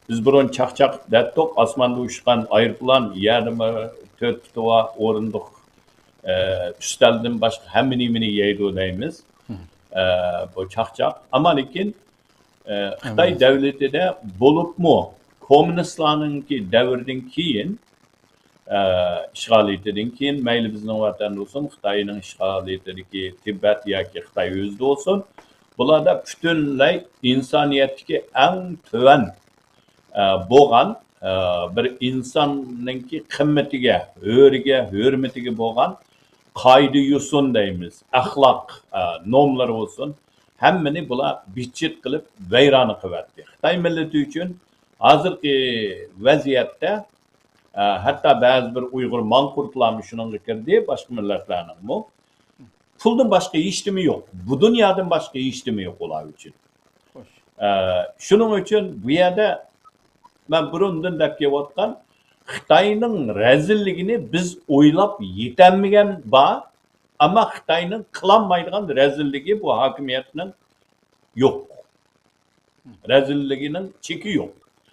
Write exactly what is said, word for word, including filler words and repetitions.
بىز بۇرۇن چاقچاق دەتتۇق، ئاسماندا ئۇچقان ئايروپىلان، يەردىمۇ تۆت پۇتى بار ئورۇندۇق، ئە، ئۈستەلدىن باشقا ھەممە نېمىنى يەيدۇ دەيمىز. ئە، بۇ چاقچاق. ئەمما لېكىن، ئە، خىتاي دەۋلىتىدە بولۇپمۇ كوممۇنىستلارنىڭكى دەۋرىدىن كېيىن، ئە، ئىشغالىيىتىدىن كېيىن، مەيلى بىزنىڭ ۋەتەندە بولسۇن، خىتاينىڭ ئىشغالىيىتىدىكى تىبەت ياكى خىتاي ئۆزىدە بولسۇن، بۇلاردا پۈتۈنلەي ئىنسانىيەتتىكى ئەڭ تۆۋەن، ئە، بولغان، ئە، بىر ئىنساننىڭكى قىممىتىگە، ھۆرىگە، ھۆرمىتىگە بولغان قائىدە يوسۇن دەيمىز، ئەخلاق، ئە، نورمىلىرى بولسۇن، ھەممىنى بۇلار بىت-چىت قىلىپ ۋەيرانە قىلىۋەتتى. خىتاي مىللىتى ئۈچۈن ھازىرقى ۋەزىيەتتە، ئە، ھەتتا بەزى بىر ئۇيغۇر ماڭقۇرتلارمۇ شۇنىڭغا كىردى، باشقا مىللەتلەرنىڭمۇ. پۇلدىن باشقا ھېچنېمە يوق. بۇ دۇنيادىن باشقا ھېچنېمە يوق ئۇلار ئۈچۈن. ئە، شۇنىڭ ئۈچۈن بۇ يەردە مەن بۇرۇندىن دەپ كېلىۋاتقان خىتاينىڭ رەزىللىكىنى بىز ئويلاپ يېتەلمىگەن بار، ئەمما خىتاينىڭ قىلالمايدىغان رەزىللىكى بۇ ھاكىمىيەتنىڭ يوق. رەزىللىكىنىڭ چېكى يوق.